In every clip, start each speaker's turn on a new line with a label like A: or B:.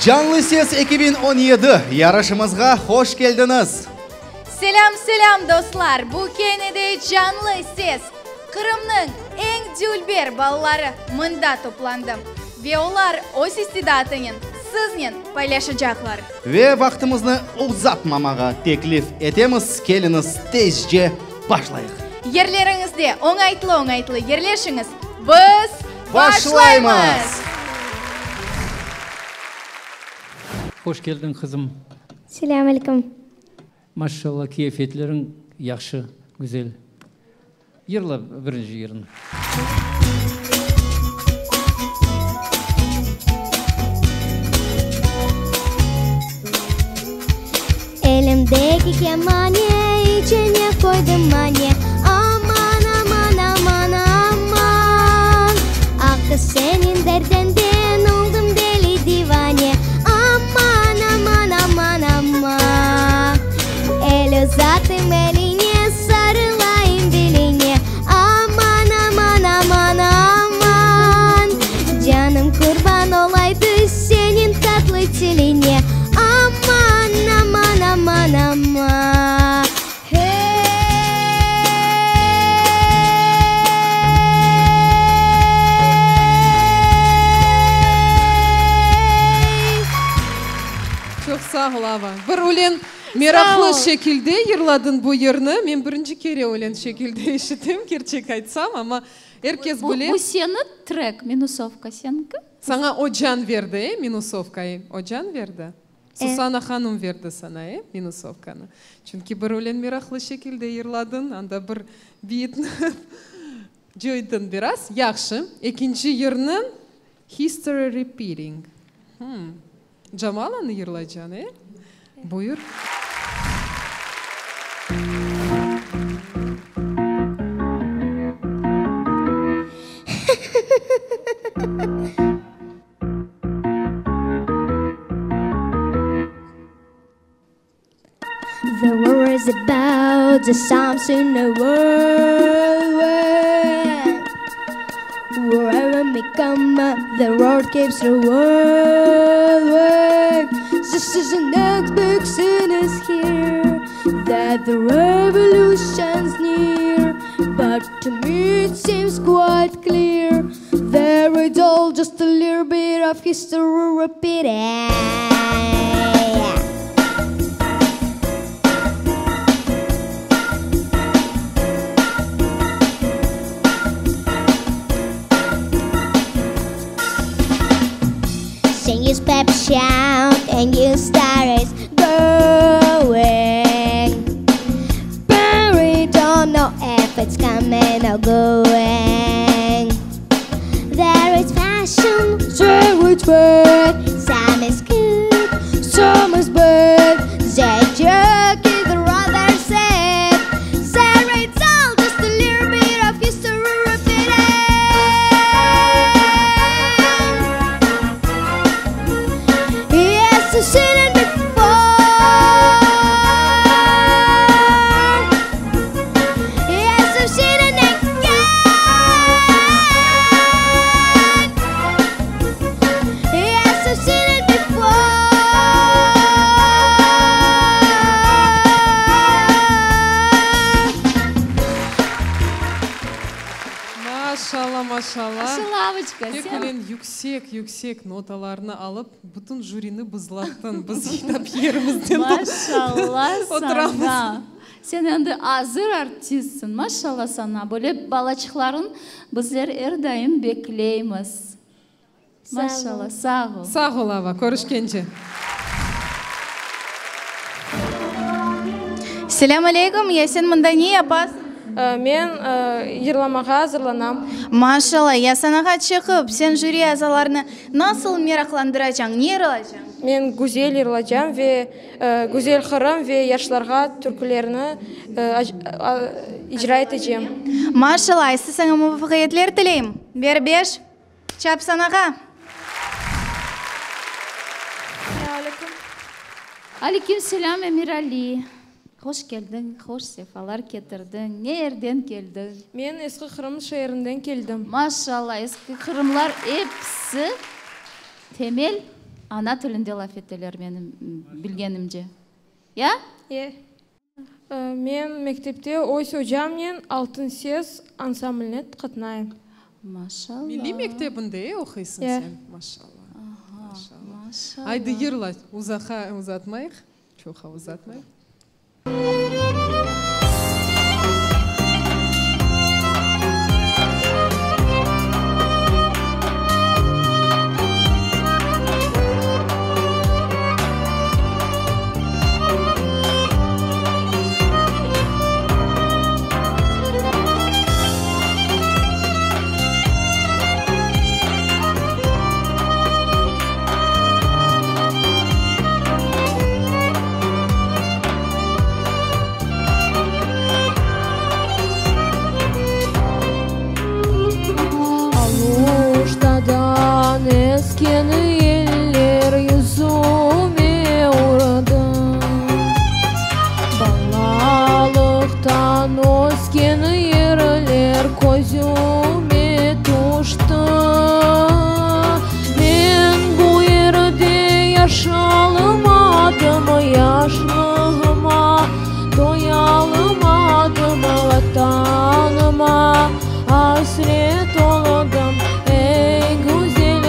A: Canlı Ses 2017 yarışımızğa hoş keldiñiz!
B: Selâm, selâm, dostlar! Bu kene de Canlı Ses! Qırımnıñ eñ dülber balaları mında toplandı ve olar öz istidatınen siznen paylaşacaqlar.
A: Ve vaqtımıznı uzatmamağa teklif etemiz, keliñiz, tezce başlayıq!
B: Yerleriñizde oñaytlı-oñaytlı yerleşiñiz, biz başlaymız!
C: Hoş keldiñ, qızım.
D: Selâm aleyküm.
C: Maşşalla, kiyafetleriñ yahşı, güzel. Yırla birinci yırnı.
D: Elimdeki kemane, içine qoydım mane, Aman, aman, aman, aman. Ah, qız, seniñ derdinden oldım deli divane, Aman, aman, aman, aman. El uzattım eline, sarılayım beline, Aman, aman, aman, aman. Canım qurban olaydı seniñ tatlı tiline, Aman, aman, aman, aman. Hey!
E: Çoq sağ ol, Ava. Bir ölen meraqlı şekilde yırladıñ bu yırnı. Men birinci kere ölen şekilde eşitem, kerçek aytsam, amma er kes bile.
F: Bu seni trek, minusovka seniki?
E: Saña ocan berdi, e, minusovkayı? Ocan berdi? Susana hanım berdi saña, e, minusovkanı? Çünki bir ölen meraqlı şekilde yırladıñ, anda bir bitni coydıñ biraz. Yahşı, ekinci yırnıñ History Repeating. Hım. Camalanı yırlaycañ, e? Buyur.
D: The war is about the something the world Wherever we come, the road keeps rolling. This is the next big thing is here, that the revolution's near. But to me it seems quite clear, there it's all just a little bit of history repeating. Sing your pep shout and you star is going. But we don't know if it's coming or going. There is fashion, there is bad. Some is good, some is bad. The joke is rather sad. There it's all just a little bit of history repeating. Yes, I've seen it before. Yes, I've seen it again. Yes, I've seen it before.
E: Maşalla, maşalla.
F: Maşalla,
E: Pek
F: sen.
E: öyle yüksek, yüksek notalarnı alıp, bütün jürini bızlattın. Biz yıynap yerimizden
F: Maşalla
E: oturamız.
F: saña. Sen endi azır artistsiñ. Maşalla saña. Böyle balaçıqlarıñ bizler er daim bekleymiz. Maşalla, sağ ol.
E: Sağ ol, Ava. Körüşkence.
B: Selâm aleyküm, ya sen mında ne yapasıñ?
G: Men yırlamağa azırlanam.
B: Maşalla, ya sanağa çıqıp, sen jüri azalarını nasıl meraqlandıracañ, ne yırlacañ?
G: Men güzel yırlacam ve güzel Qırım ve yaşlarğa türkülerni icra etecem.
B: Maşalla, aysa saña muvafaqiyetler tileyim. Ber beş, çap sanağa!
F: Aleyküm selâm, Emirali. Hoş keldiñ, hoş sefalar ketirdiñ. Ne yerden keldiñ?
G: Men Eski Qırım şeerinden keldim.
F: Maşalla, Eski Qırımlar episi temel. Ana tilinde laf eteler menim bilgenimce. Ya?
G: E. Men mektepte öz ocamnen Altın ses ansambline qatnayım.
F: Maşallah.
E: Milliy mektebinde, e, oquysıñ
G: E.
E: sen? Maşallah.
F: Aha, maşallah.
E: Aydı yırla, uzaqa uzatmayıq, çoqa uzatmayıq.
D: Aluştadan esken yeller yüzüme urdı. Balalıqtan ösken yerler közüme tüşti. Men bu yerde yaşalmadım, yaşlığıma toyalmadım, Vatanıma asret oldım, ey güzel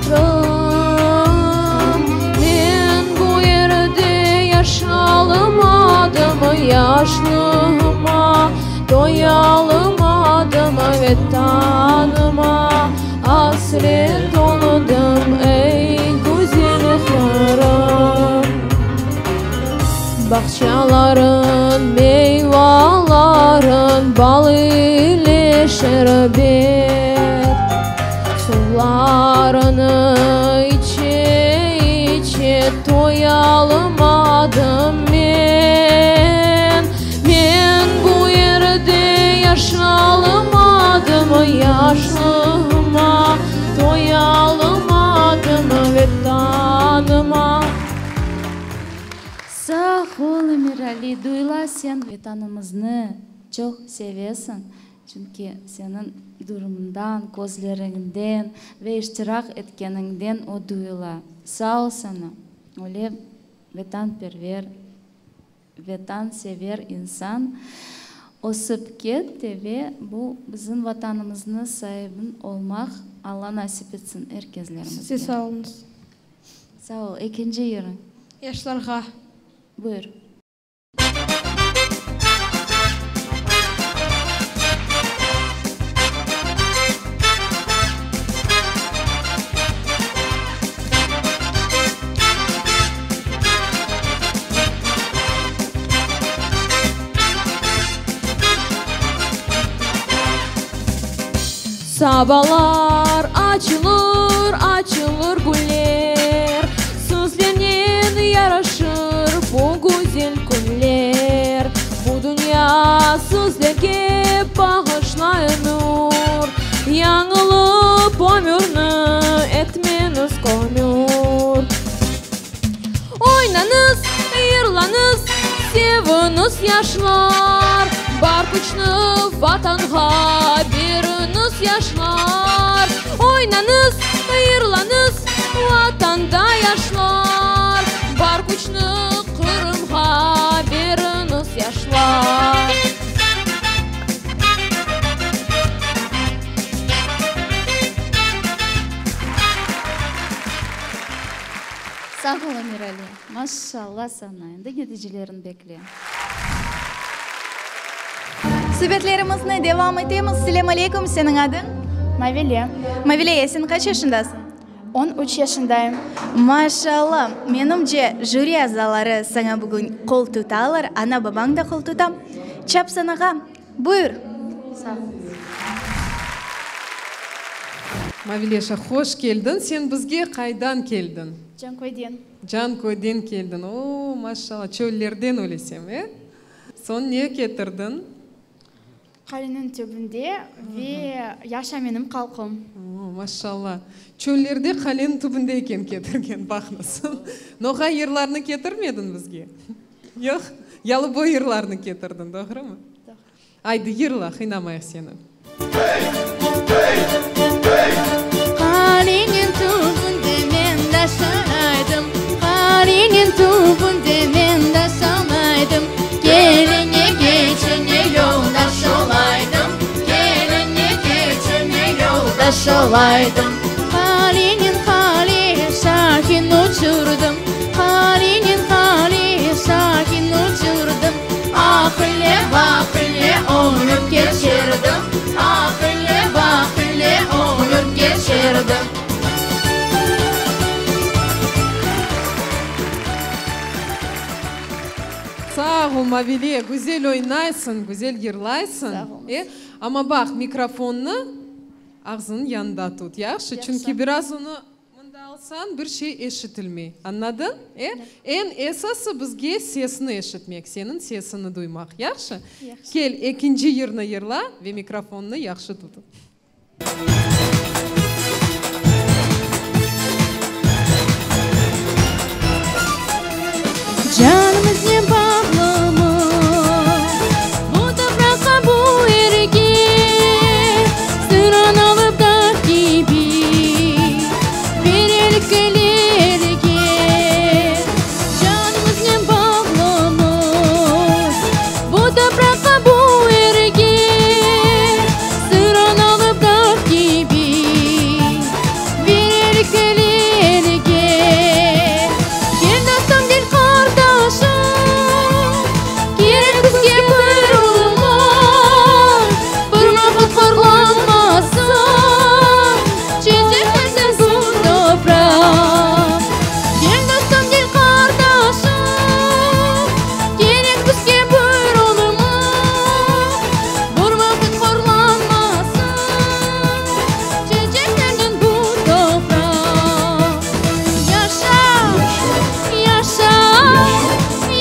D: Qırım. Men bu yerde yaşalmadım, yaşlığıma toyalmadım, Vetanıma asret oldım, ey güzel Qırım. Bağçalarıñ, meyvalarıñ bal ile şerbet, Suvlarını içe-içe toyalmadım men. Men bu yerde yaşalmadım, yaşlığıma toyalmadım, Vetanıma.
F: Sağ ol, Emirali, duyula sen Vetanımıznı çoq sevesiñ, çünki seniñ durumıñdan, közleriñden ve iştirak etkeniñden o duyula. Sağ ol saña, öyle vetanperver, vetansever insan ösip ketti ve bu bizim Vatanımıznı saibi olmaq Alla nasip etsin er kezlerimizge.
G: Siz de sağ oluñız.
F: Sağ ol. Ekinci yırıñ.
G: Yaşlarğa.
F: Buyur.
D: Sabalar açılır, açılır güller, Sizlernen yaraşır bu güzel künler. Bu dünya sizlerge bağışlay ömür, Yañılıp ömürni etmeñiz kömür. Oynañız, yırlañız, seviñiz, yaşlar, Bar küçni Vatanğa beriñiz, yaşlar. Oynañız, yırlañız, Vatanda yaşlar, Bar küçni Qırımğa beriñiz, yaşlar.
F: Sağ ol, Emirali. Maşşalla saña. Endi neticelerini bekleyim.
B: Subetlerimizni devam etemiz. Selâm aleyküm, seniñ adıñ?
H: Mavile.
B: Mavile, sen qaç yaşındasıñ?
H: 13 yaşındayım.
B: Maşşalla. Menimce, jüri azaları saña bugün qol tutalar, ana-babañ da qol tuta. Çap sanağa. Buyur.
H: Sağ oluñız.
E: Mavileşa, hoş keldiñ. Sen bizge qaydan keldiñ?
H: Canköyden.
E: Canköyden keldiñ. O, maşşalla, çöllerden ölesem, e? Soñ ne ketirdiñ?
H: Qaleniñ tübünde ve Yaşa menim qalqım.
E: O, maşşalla. Çöllerde qaleniñ tübünde eken ketirgen, baqıñız. Noğay yırlarını ketirmediñ bizge? Yoq, yalıboy yırlarını ketirdiñ, doğrumı?
H: Doğru.
E: Aydı, yırla, qıynamayıq seni.
H: Qaleniñ tübünde men yaşayım.
I: Olaydım. Qalenen qale şahin uçurdım, Qalenen qale şahin uçurdım. Ah ile vah ile ömür keçirdim, Ah ile vah ile ömür keçirdim.
E: Sağ ol, Mavile, güzel oynaysıñ, güzel yırlaysıñ.
H: Sağ oluñız.
E: E, amma baq, mikrofonnı ağzınıñ yanında tut, yahşı? Çünki biraz onı mında alsañ, bir şey eşitilmey. Añladıñ? E? Eñ esası bizge sesni eşitmek, seniñ sesiñni duymaq, yahşı?
H: Yahşı.
E: Kel, ekinci yırnı yırla ve mikrofonnı yahşı tut.
I: Canımıznen bağlımız bu topraqqa, bu yerge, Sıran alıp dağ kibi berelik ellerge. Canımıznen bağlımız bu topraqqa, bu yerge, Sıran alıp dağ kibi berelik ellerge. Gel dostum, gel qardaşım, kerek bizge bir olmaq, Bir vaqıt horlanmasın çeçeklerden bu topraq. Gel dostum, gel qardaşım, kerek bizge bir olmaq, Bir vaqıt horlanmasın çeçeklerden bu topraq. Yaşa, yaşa,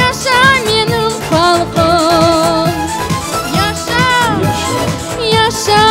I: yaşa menim halqım. Yaşa, yaşa,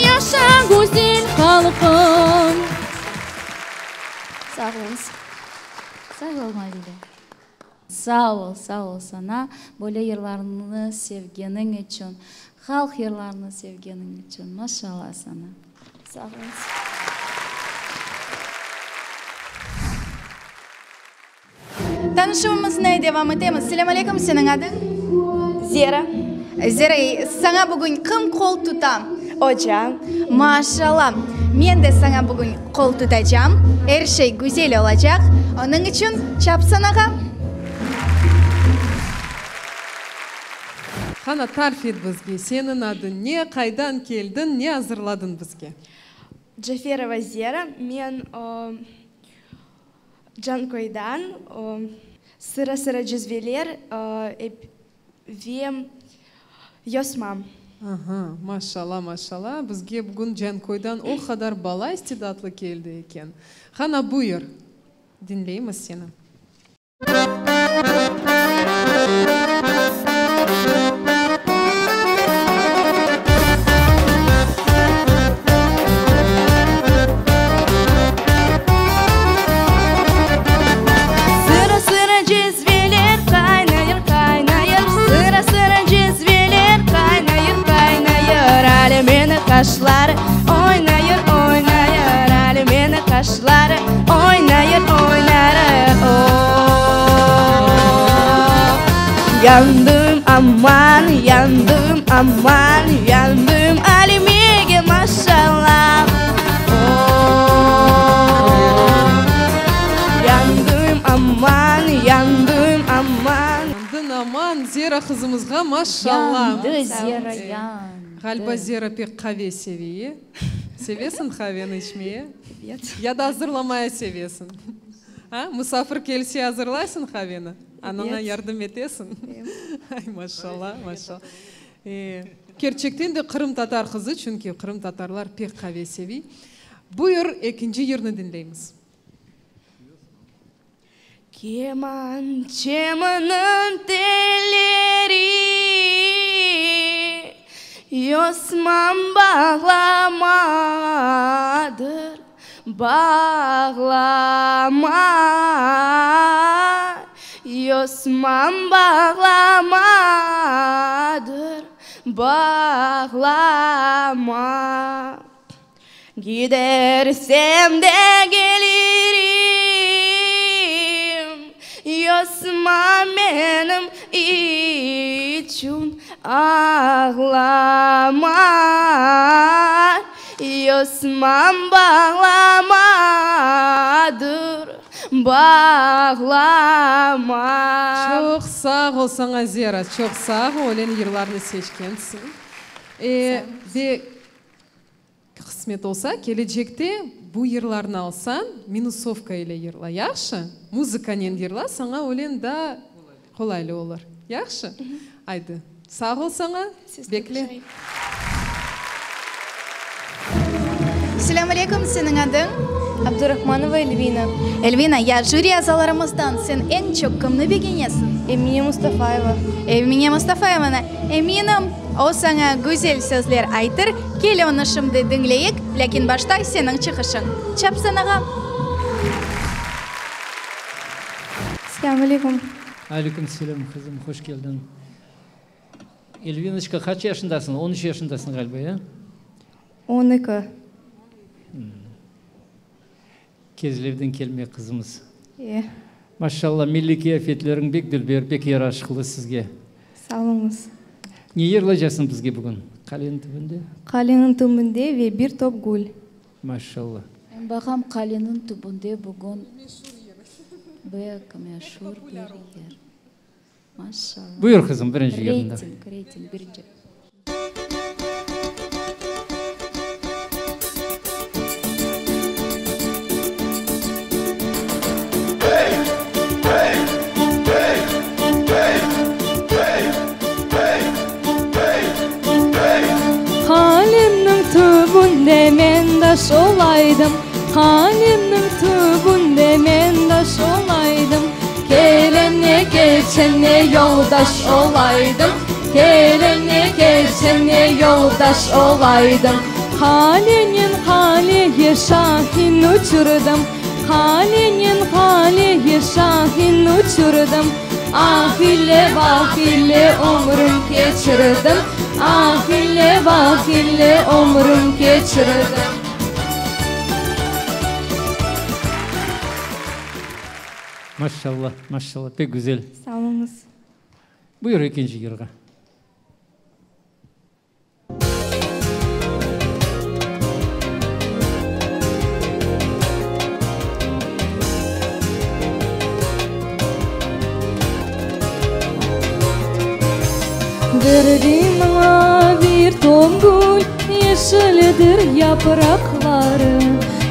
I: yaşa güzel halqım.
H: Sağ oluñız.
F: Sağ ol, Mavile. Sağ ol, sağ ol saña, böyle yırlarnı sevgeniñ içün, halq yırlarını sevgeniñ içün. Maşalla saña.
H: Sağ oluñız.
B: Tanışuvımıznı devam etemiz. Selâm aleyküm, seniñ adıñ?
H: Zera.
B: Zera, saña bugün kim qol tuta?
H: Oca.
B: Maşalla, men de saña bugün qol tutacam. Er şey güzel olacaq. Onıñ içün çap sanağa.
E: Qana, tarif et bizge, seniñ adıñ ne, qaydan keldiñ, ne azırladıñ bizge?
H: Caferova Zera, men Canköydan, Sıra-sıra cezveler ve Yosmam.
E: Aha, maşalla, maşalla, bizge bugün Canköydan o qadar bala istidatlı keldi eken. Qana, buyur, diñleymiz seni.
H: Sıra-sıra cezveler qaynayır, qaynayır, Sıra-sıra cezveler qaynayır, qaynayır, Alimeni qaşları oynayır, oynayır, Alimeni qaşları oynayır, oynayır, o. Yandım aman, yandım aman, yandım Alimege maşalla. O. Yandım aman, yandım aman.
E: Yandıñ aman, Zera qızımızğa maşalla.
F: Yandı Zera, yandı.
E: Ğaliba Zera pek qave seve, e? Sevesiñ qaveni içmeye?
H: Ebet.
E: Ya da azırlamaya sevesiñ? A? Musafir kelse azırlaysıñ qaveni? Anaña yardım etesiñ? Ay, maşalla, maşalla. E, kerçekten de qırımtatar qızı, çünki qırımtatarlar pek qave sevey. Buyur, ekinci yırnı diñleymiz.
H: Kemançemniñ telleri yosmam bağlamadır, bağlama, Yosmam bağlamadır, bağlama. Gidersem de kelirim, Yosma menim içün ağlama. Yosmam bağlama, dur, bağlama.
E: Çoq sağ ol saña, Zera, çoq sağ ol, öyle yırlarnı seçkensiñ. Ve qısmet olsa, kelecekte bu yırlarnı alsañ, minusovka ile yırla, yahşı? Muzıkanen yırla, saña öyle daa qolaylı olur. Yahşı? Aydı, sağ ol saña, bekle.
B: Selâm aleyküm, seniñ adıñ?
G: Abdurahmanova Elvina.
B: Elvina, ya jüri azalarımızdan sen eñ çoq kimni begenesiñ?
G: Emine Mustafayeva.
B: Emine Mustafayevanı. Eminim, o saña güzel sözler aytır. Kel onı şimdi diñleyik, lâkin başta seniñ çıqışıñ. Çap sanağa.
G: Selâm aleyküm.
C: Aleyküm selâm, qızım, hoş keldiñ. Elvinoçka, qaç yaşındasıñ? On üç yaşındasıñ ğaliba, ya?
G: 12.
C: Kezlevden kelme qızımız.
G: E.
C: Maşallah, milliy kıyafetleriñ bek dülber, bek yaraşıqlı sizge.
G: Sağ oluñız.
C: Ne yırlaycasıñ bizge bugün? Qaleniñ tübünde?
G: Qaleniñ tübünde ve bir top gül.
C: Maşallah.
F: Men baqam, qaleniñ tübünde bugün bek meşur bir yer. Maşallah.
C: Buyur, qızım, birinci yırında.
F: Reyting, reyting, birinci.
I: Qalemniñ tübünde men taş olaydım, Qalemniñ tübünde men taş olaydım, Kelene keçene yoldaş olaydım, Kelene keçene yoldaş olaydım. Qalenen qaleye şahin uçurdım, Qalenen qaleye şahin uçurdım, Ah ile vah ile ömrüm keçirdim, Ah ile vah ile ömrüm keçirdim.
C: Maşallah, maşallah, pek güzel.
G: Sağ oluñız.
C: Buyur ekinci yırğa.
I: Berdiñ maña bir tom gül, Yeşildir yapraqları.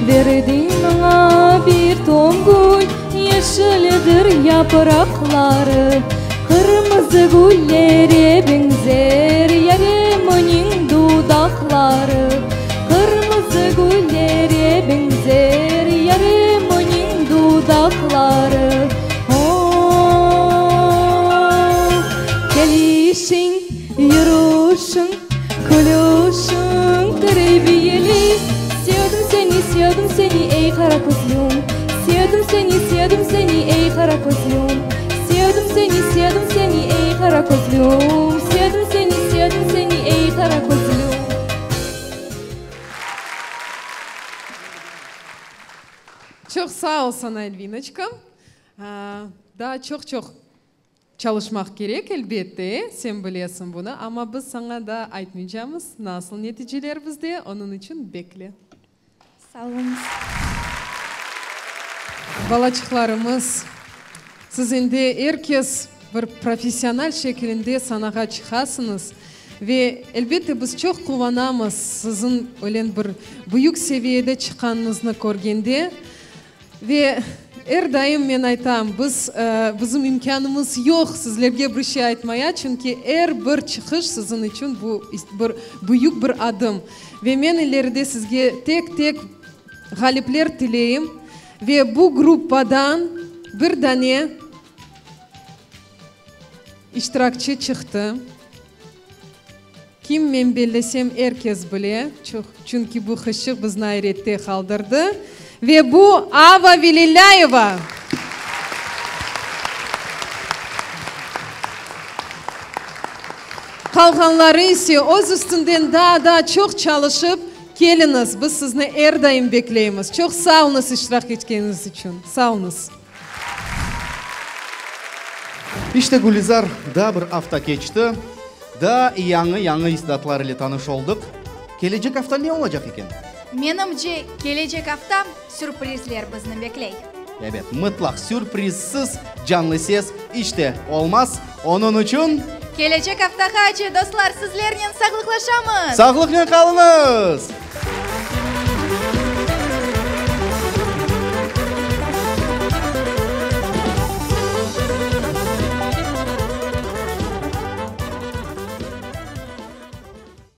I: Berdiñ maña bir tom gül, Yeşildir yapraqları. Qırmızı güllere beñzer Yaremniñ dudaqları. Qırmızı güllere beñzer Yaremniñ dudaqları. Oh, kelişiñ, yürüşiñ, külüşiñ terbiyeli. Sevdim seni, sevdim seni, ey qara közlüm. Sevdim seni, sevdim seni, ey qara közlüm. Sevdim seni, sevdim seni, ey qara közlüm. Sevdim seni, sevdim seni, ey qara közlüm.
E: Çoq sağ ol saña, Elvinoçka. Daa çoq-çoq çalışmaq kerek, elbette, sen bilesiñ bunı, amma biz saña daa aytmaycamız, nasıl neticeler bizde, onıñ içün bekle.
G: Sağ oluñız.
E: Balaçıqlarımız, siz endi er kes bir professional şekilinde sanağa çıqasıñız ve, elbette, biz çoq quvanamız siziñ öyle bir büyük seviyede çıqqanıñıznı körgende. Ve er daim men aytam, biz, bizim imkânımız yoq sizlerge bir şey aytmaya, çünki er bir çıqış siziñ içün bu bir büyük bir adım. Ve men ileride sizge tek-tek ğalipler tileyim ve bu gruppadan bir dane iştirakçi çıqtı. Kim men bellesem er kes bile, çünki bu qızçıq bizni ayrette qaldırdı. Ve bu Ava Velilâyeva! Qalğanları ise öz üstünden daa daa çoq çalışıp, keliñiz, biz sizni er daim bekleymiz. Çoq sağ oluñız iştirak etkeniñiz içün. Sağ oluñız.
A: İşte, Gülizar, daa bir afta keçti. Daa yañı-yañı istidatlar ile tanış oldıq. Kelecek afta ne olacaq eken?
B: Menimce, kelecek afta sürprizler bizni bekley.
A: Ebet, mıtlaq sürprizsiz Canlı Ses iç te olmaz. Onıñ içün.
B: Kelecek aftağace, dostlar, sizlernen sağlıqlaşamız!
A: Sağlıqnen qalıñız!